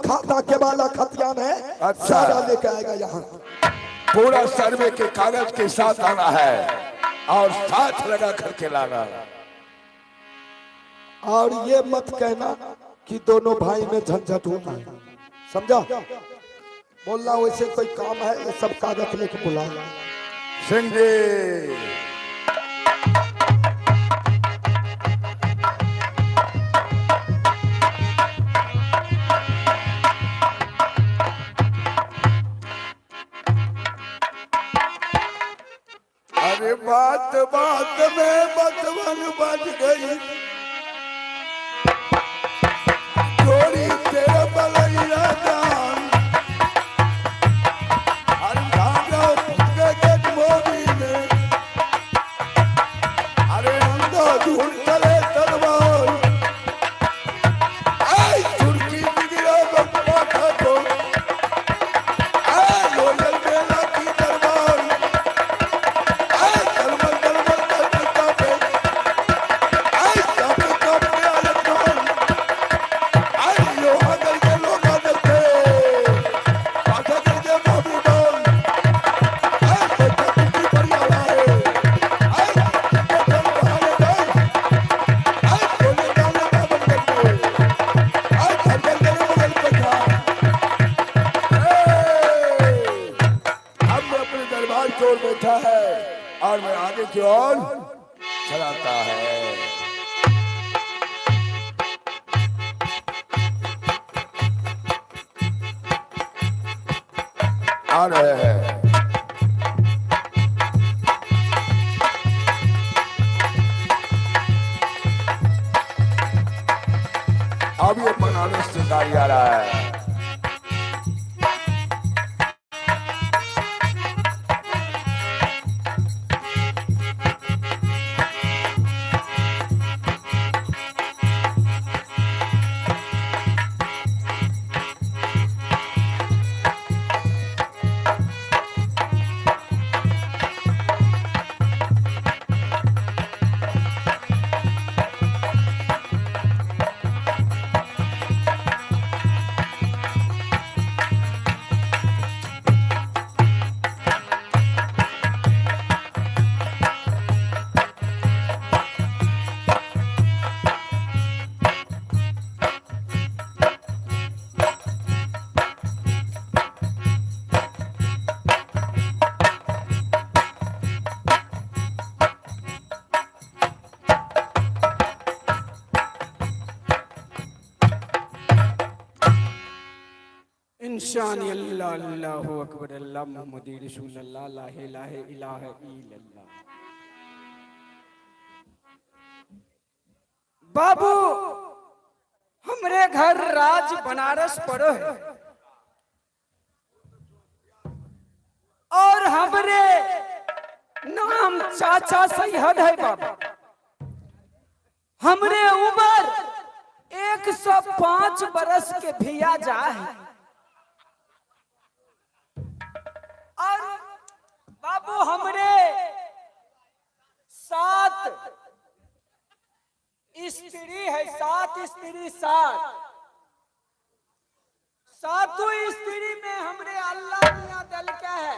खाता के वाला खतियान है। अच्छा। सारा लेके आएगा यहाँ। पूरा सर्वे के कागज के साथ आना है और साथ लगा करके लाना। और ये मत कहना कि दोनों भाई में झंझट होता है, समझा? बोलना वैसे कोई काम है, ये सब कागज लेके बुला। सिंह जी, अरे बात बात में बचवन बच गई, चोरी तेरा बलैया जान। अरे राजा के गेट मोदी ने, अरे अंधा झूठ चले तलवार, ऐ तुर्की बिगड़ा बप्पा को, ऐ लोयल मेला की दरबार, ऐ तलमल तलमल तलमल कापे, ऐ कापे कापे आलम, ऐ लोहा गल के लोहा दलते, पाछा गल के मोदी बोल, ऐ बच्चा कुटी बढ़िया है, ऐ बच्चा बहाने गए, ऐ बोले डाले बाबन करते, ऐ घर घर गले बगल बैठा। हम अपने दरबार की ओर बैठा है और मैं आगे की ओर चलाता है। आ रहे हैं। अब ये बनारस से गाड़ी आ रहा है। इंसान अल्लाह, अल्लाह अकबर, अल्लाह मोहम्मद रसूल अल्लाह, ला इलाहा इलाहा इल्लल्लाह। बाबू, हमरे घर राज बनारस पड़ो है और हमरे नाम चाचा सैयद है। बाबू, हमरे उम्र 105 बरस के भिया जा है और बाबू, हमरे सात स्त्री है, सात स्त्री, सात सातों स्त्री में हमरे अल्लाह मियां दल के है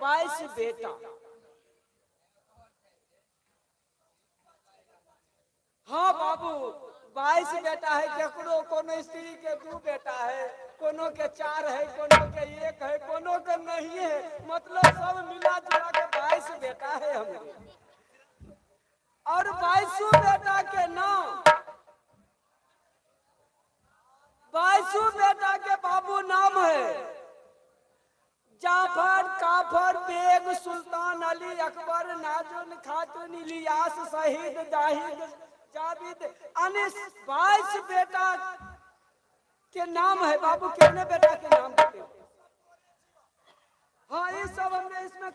22 बेटा। हाँ बाबू, 22 बेटा है। केकरो कोनो स्त्री के दू बेटा है, कोनो के चार है, कोनो के एक है, कोनो के नहीं है। मतलब सब मिला जुला के 22 बेटा है हमरे और बाईसों बेटा के नाम, बाईसों बेटा के बाबू नाम है जाफर, काफर, बेग, सुल्तान, अली अकबर, नाजुन, खातून, इलियास, शहीद, जाहिद, जाबिद, अनिस। 22 बेटा के नाम है बाबू। कितने बेटा के नाम बताओ? हाँ, ये सब हमने इसमें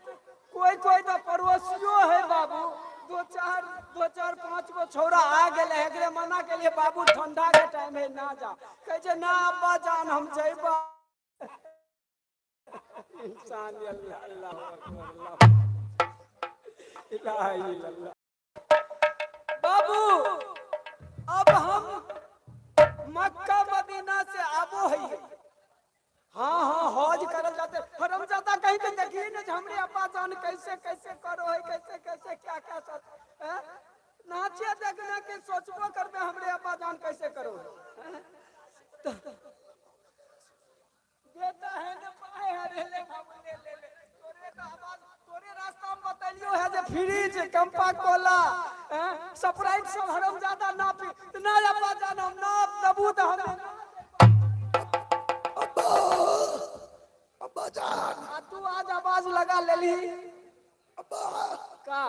कोई कोई तो पड़ोसियों है बाबू। दो चार, दो चार पांच गो छोरा आ गए है। मना के लिए बाबू, ठंडा के टाइम है, ना जा। कहे छे, ना अब्बा जान, हम जइबा। इंसान अल्लाह, अल्लाह अकबर, अल्लाह इलाहा इल्लल्लाह। बाबू, अब हम मक्का मदीना से आबो है। जान कैसे कैसे करो है, कैसे कैसे क्या क्या सब हैं? नाचे देखने के सोचबो करबे हमरे अब्बा जान कैसे करो है, हैं? देता है ने पाए है रे, ले बाबू ले ले ले। तोरे तो आवाज तोरे रास्ता में बतलियो है जे फ्रिज कंपा कोला हैं, स्प्राइट सब हरम ज्यादा ना पी त ना अब्बा जान हम ना दबू त हम ना। अब्बा, अब्बा जान। आ तू आज आवाज लगा लेली। अब्बा। का?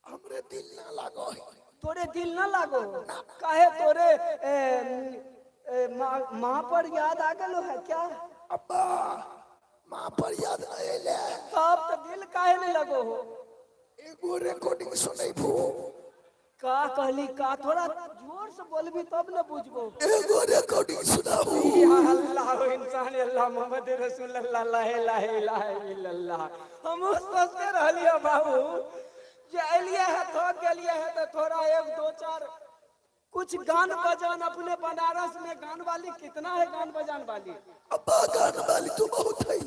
हमरे दिल ना लागो है। तोरे दिल ना लागो? काहे तोरे ए, ए, माँ माँ पर याद आ गेलो है क्या? अब्बा, माँ पर याद ना एले। तब तो दिल काहे नहीं लगो हो? एगो रिकॉर्डिंग सुनैबो? का कहली? का थोड़ा जोर से बोलबी तब न बुझबो। एगो रिकॉर्डिंग सुनाबू। या अल्लाह, इंसान अल्लाह, मोहम्मद रसूल अल्लाह, ला इलाहा इलाहा इल्लल्लाह। हम सोचते रहलिए बाबू जे एलिए है, थक गेलिए है, तो थोड़ा एक दो चार कुछ गान बजान। अपने बनारस में गान वाली कितना है, गान बजान वाली? अब्बा, गान वाली तो बहुत है।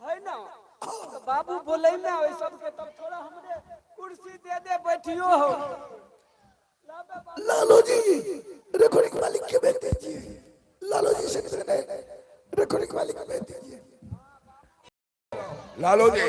है ना? तो बाबू बोले ना ओइ सबके, तब थोड़ा हमरे कुर्सी दे दे, बैठियो हो। लालो जी, रिकॉर्डिंग वाली के भेज दीजिए। लालो जी से नहीं, रिकॉर्डिंग वाली के भेज दीजिए। लालो जी।